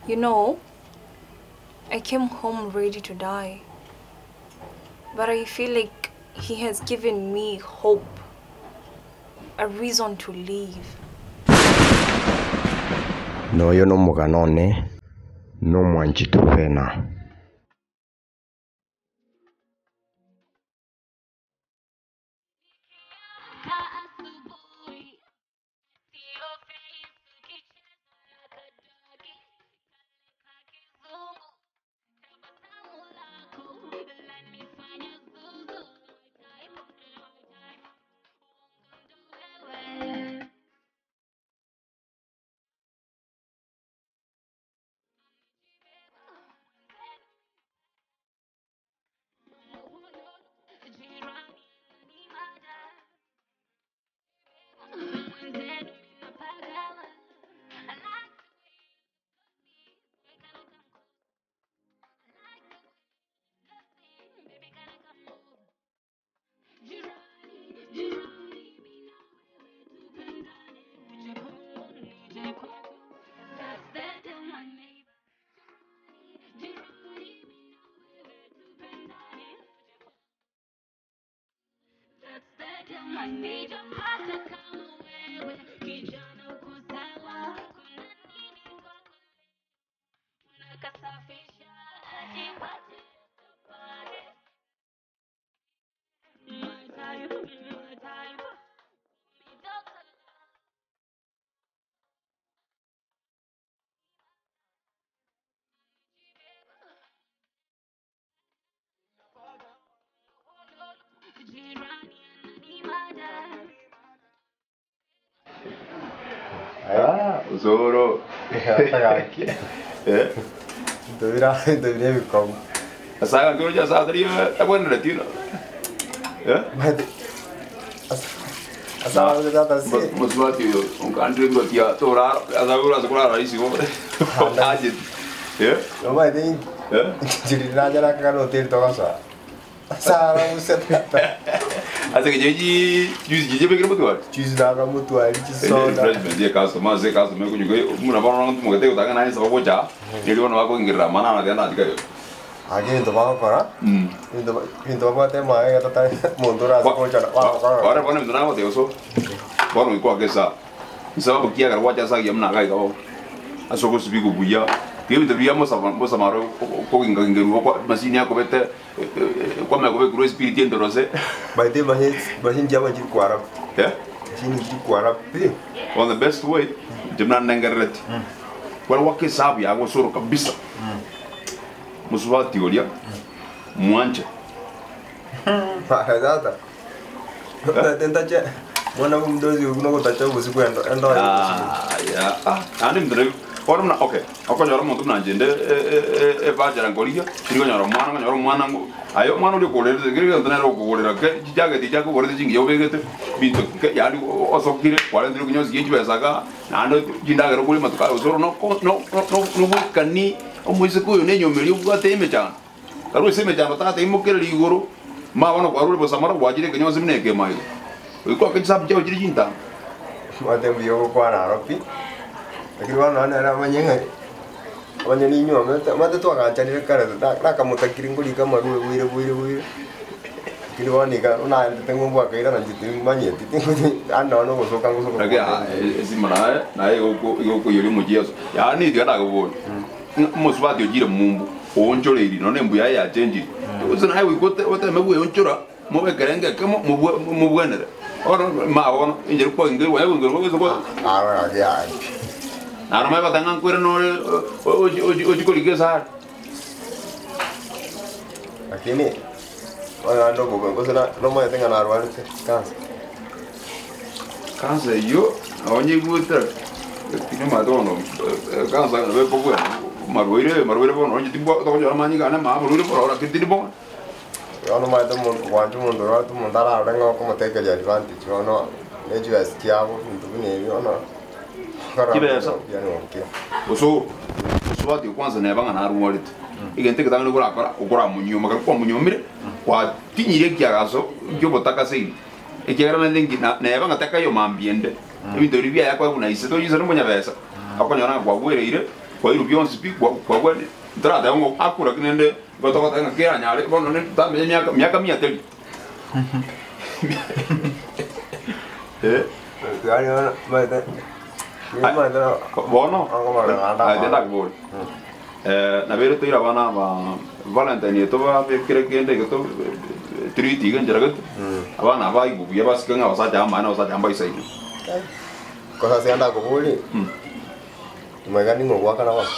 You know, I came home ready to die. But I feel like he has given me hope, a reason to live. Noyo nomogano one, nomwanchi Trufena. Ah, osoro. Gaki. Eh? Ndobira ndobira ebikomo. Asaga nkero ja sa tari tabwenereti no. Eh? Mate. Asa tata si. Mosubati oyo onkandire ngotia tora asaga ase korara isiko. Aje. Eh? Omanyete Eh? inchiri nanyora akagana hoteli togosoa. Asa aragusia tata. Ase kejeji juice jeje bekere motwari. Juice naka motwari chisoda. Refreshment ye customer se customer kunyuka muna bono mugete gotanga naye saba gocha. Neri bono bakoingirira mana na tena atikayo. Ake ebinto bagokora, Mm. ebinto ba- ebinto babwate emaega tata omonto orase gochana bagokora. Ore bono ebinto nagoteba so bono goikwa esa sababu kiagera gwacha ase agiya buna iga iga bono ase ogosibigwa buya tiga ebinto biria mosaba mosamaro okogingagingerwa okwa emashini yakobete kwamanya kobekerwa espiriti endorose By the way, machine machine chiabo nchiri kwara pi. eh Machine nchiri kwara pi. on the best way inche buna nengerereti kware gwaka esabu yago osoro kabisa mosubati oria mwanche Mara tata. Tata ntache mwana bwa omodosi okwo nogotacha obosi bwa endo endo aye obosi. Ah, yeah. Ah, naende ebinto nabi bono buna okay, okonyora omonto buna inche inde ebachera nkorigia, tiri konyora omwana nkonyora omwana ngo aye omwana oria okorerete kera egento nere okogorera ke chijacket echi akogorete chingiya obegete, binto ke yaani osokire kwarentire ekenywa gie chibesa igaa, naende chindagera okore amatuko aya gose ore noko no no nobwekani omoiseke oyo na enyomba eria obwate emechando. Karue ase emechando tata imokereri igoro, mama bono kwarure bosa mara gwachire ekenyonsi buna ekemo iga. Goika oake chisabu chiao chire chintambe. Omanyete mbuya ogokwana aro pi, lakini bono nonye nere amanye ng'a onye ninyuomete, omanyete twaganchanire kare na nakamotakire nkorika amarube bwaire bwaire bwaire, lakini bono iga buna aendete ng'a obwakairana inche timbanyeti tingochi yaani nonye na ogosoka ngosoka Lakini kwane ah, esimo naye naye igoko igokoiyoria omochieso yaani tiga nakoboria ng'a omosubati ochire mumbu oonchoreiri nonye embu yaye yachenchiri gose naye goika ote oteme bweonchora mobe ekerengo ekemo mobwe mobwenere bono ma bono enchera kwagengerwa kwanya kogengerwa gose kwa Aro gaki yaya pi. Naro omanye goteba ng'a nkoirane nore ochi ochi ochi korigia esare. Lakini bono naende obobe gose na nomanyete ng'a narwarete cancer. Cancer eyio nabo nyeigwete lakini omanyete bono cancer nabo ekobwena marwaire marwaire bono onye tibwa tokonyora amanyinga ane maa amarwaire bororo lakini tindi bono. Bono omanyete omonto gwancha omonto orwarete omonto ararore ng'a okomotekeria advantage bono ne chibesa chiabo ebinto buna ebio bono Chibesa. Buya nokia. Gose osubati kwanza neba ng'a narwarete egento egetang'ani okorakora okoramonyuoma ekero kwamonyuomire kwatinyirie ekiagaso ki'obotaka ase ime ekiagera naende nki na neba ng'a takayo mambia ende ebinto biria biaye akoegwa na ise tochi ise nomonyabesa okonyora ng'a kwagwereire. Kwairwe bionsi pi, kwa kwagwani ntarateba ng'a akure lakini rende igo togoteba ng'a keranyare bono rende tamenye emiaka miaka mia teri. Eh. Yaani bono omanyete, Ai, omanyete Bono, Okomorora aye tindakobori. Nabeire toire abana aba Valentine eye tobabekere kende iga to treat iga enchera gete, abana aba baigwe buya basike ng'a abasacha abamane abasacha mbaisaine. Kosa ase ndakoborie, omanyete ning'o ogoakana bono.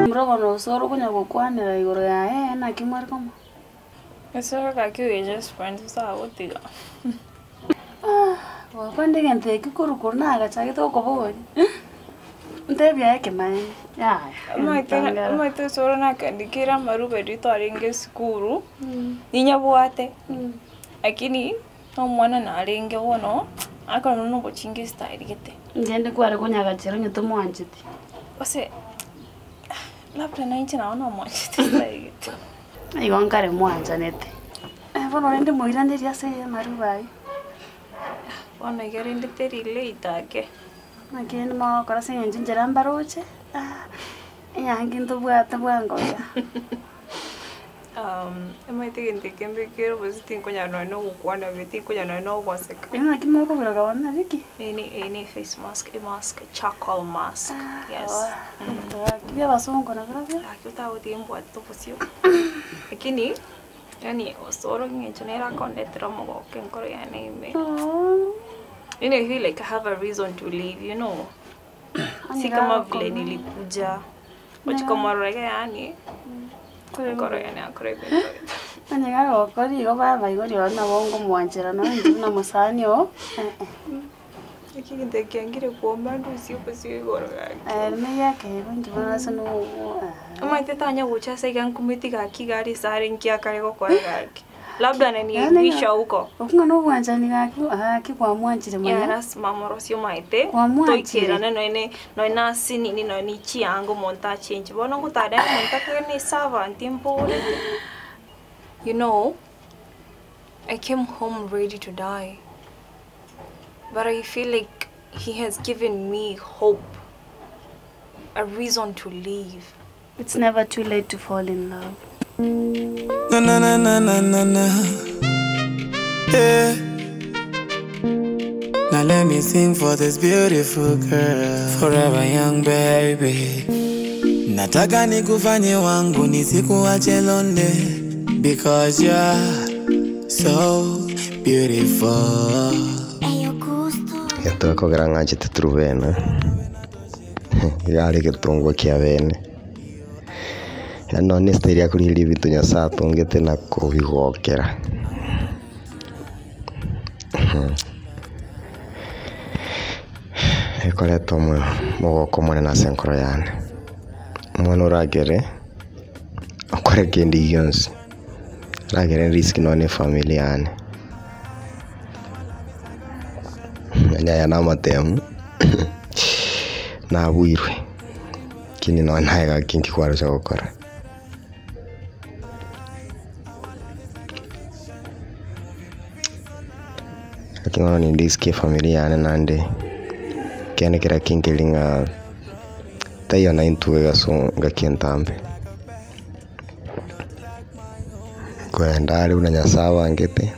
Mrogo nosoro konya gokwanera igoro yaye naki mware komo. Esoro gaki we just friends osagotiga. Gwakwa egento eki korwa korwa nagachagete gokoboria ntebia aye ekemanyi yaya Omanyete osoro nakandikire amarube riria twarenge esukuru, ninyabwate, lakini omwana narenge bono, akoro na obochinga estyle gete. Inche inde kware konyagachera onye tomwancheti. Gose labda nainche nabo namwanchete estyle gete. Igo nkare mwanchanete. Bono rende moiranerie ase amarube aywo. Bono iga rende teri late ake. Naki rende mogokora ase eng'encho inchera mbaroche, enyangi ntobwate bwango iga. Omanyete egento eke mbekere obosie tinkonyara nonye na ogokwana buya, tinkonyara nonye na ogoseka. Erio naki mokobiroka bono naki ki? Eye ne eye ne face mask, emask, charcoal mask, yes. Gaki bia abasongo nabirobio. Gaki otagotiga mbwate obosio, lakini yaani osoro eng'encho nere akondetera omogoko enkoro yane ime. Yaani I feel like I have a reason to live, you know. Si kama vile nilikuja. Gochia komorora iga yaani, enkoro yane yakora ebinto. Onye gagokora igo baba igo rirorio nabo ngomwanchera nonya inche buna omosani oo Naki egento eke kiangire kuoma ndusie obosio igoro gaki. Ere ekeegwa inche bono ase nogo Omanyete tanya gocha ase iga nkumeti gaki iga are ase are nki akare gokora gaki. Labda ananiaibisha huko. Okwo ng'a nobwanchani gaki gaki kwamwanchire Yeah, mono. lasima morosie omanyete Kwamwanchire. toikerane nonye ne nonye na ase nini nonye ne chianga omonto achenche bono ngotara nere omonto akage ne eservant mborete. You know, I came home ready to die, but I feel like he has given me hope, a reason to live. It's never too late to fall in love. Na na na na na na na. Yeah. Now let me sing for this beautiful girl. Forever young baby. Nataka nikufanye wangu nisikuache lonely because you're so beautiful. Egento gekogera ng'anchete Truvena, iga are egetongwa kia bene, yaani nonye na estyle ya korigereria ebinto Nyasaye atongete na kobigokera. Ekoreta omoyo omogoko omonene ase enkoro yane, omwana oragere okore kende gionsi, Ragere risk nonya na efamiri yane. Yaani aya na amatemu nabuirwe, lakini nonya naye gaki nki kwarocha gokora. Lakini bono nindisike efamiri yane naende ekeene kera kinkeri ng'a taiyo naintwe ase engaki entambe. Nkoenda are buna Nyasaye abangete,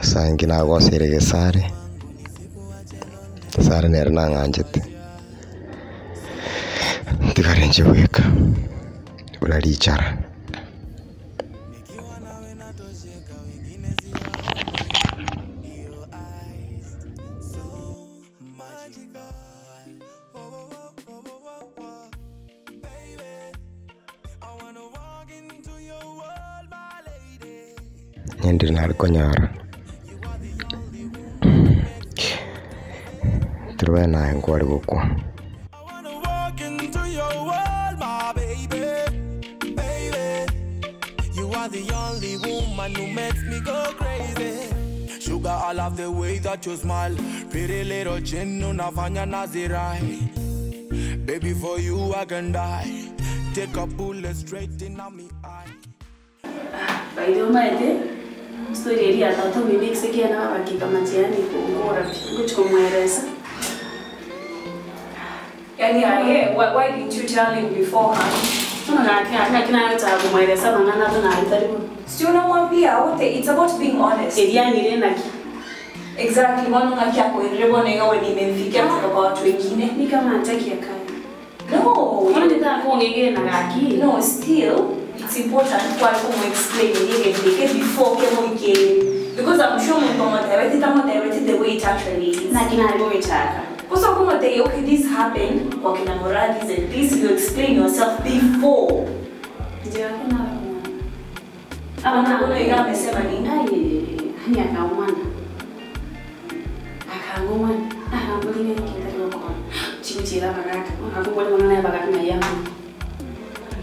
ase inki nagoseire gesare, gesare nere nang'anchete, ntigare inche bweka buna richara. Onye ndire nare konyora, tiribe naye nkware gokwa. By the way omanyete story eria ya tata omino ekise kiane babakika matiani kongora pi ngochi komoeresa. Yaani aye, why didn't you tell him beforehand? Bono gaki gaki naki nagochaka komoeresa amang'ana ato nari tari bono. Si unamwambia wote, it's about being honest. Eria ang'ire naki. Exactly, bono ng'aki akoerire bono iga we nimemfikia kutoka kwa watu wengine. Ni kama hataki akae. No. Bono nitaka gaki. No, still, it's important kwa kumu-explain nige before kemoikere. Because I'm sure muntu amotebetie tamotebetie the way it actually is. Naki nari gochaka. Kosa kumotebia, okay, this happened kwa kina Moradis and this, you explain yourself before. Nje gaki nare omwana. Abana bono iga amesema nini? Aye, hani akaumana. Akang'umana, akamborire nki ntari gokora. Chigochira abagaka, akakobori bono naye abagaka ng'ai amo.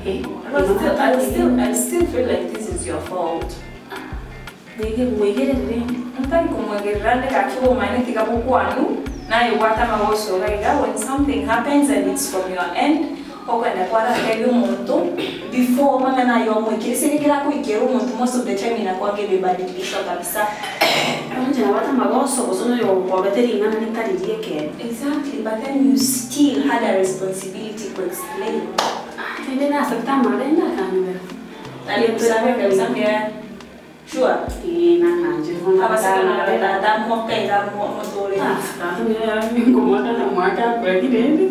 Eh, But still, I still feel like this is your fault. Mwegerere rende. Ntari kumwegerera nde gaki omanyete tiga bokwanu naye bwata amagoso iga iga when something happens and it's from your end okwenda kwaratebia omonto before mang'ana aye omoikere ase ekero akoikera omonto most of the time inakwanga imebadilishwa kabisa. Inche nabwate amagoso gose noyo okobete ring'ana ritari ria ekeene. Exactly, but then you still had a responsibility to explain. Rende nasabete amabe nakanyobera. Alikusamehe kabisa mbia sure. Ee, nang'anchire bono Abaseke amabe. tata moka iga motore. Ah, tata mire ngomwaka na mwaka akweki rende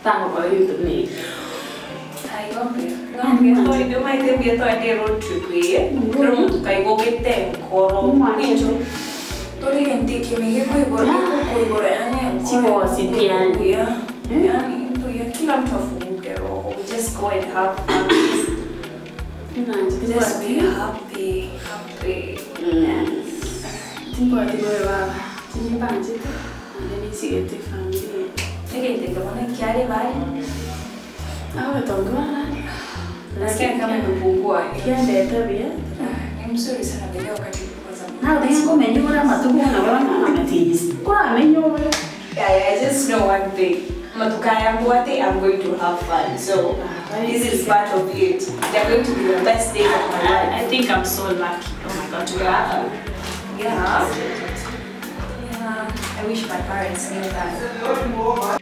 tagokora ebinto buna ebi. Ai, gombe. Gombe, toi maite mbia toi road trip eye. Kero omonto kaigogete enkoro. Omwancho. Tori gente que me koigora koigora yani Chibosi pia yani. Yeah. Yani mtu ya kila mtu afunguke roho. We just go and have fun. Ng'anchete Just be bwabe. happy, happy. Timbwati bobe baba. Timbanchete naende nisigete efamiri. Egente kebona kiare bari. Abatonge barare. Nasikia kama imepungua. Kiandeta buya. Ni mzuri sana bila wakati kwanza. Nawe ngomenya ore amatuko buna barang'ana amating'isi. Koramenya ore. Yeah, I just know one thing. Matukaya Mbuate, I'm going to have fun. So this is part of it. They're going to be the best days of my life. I think I'm so lucky. Oh my God, to have you. Yeah. Yeah. I wish my parents knew that.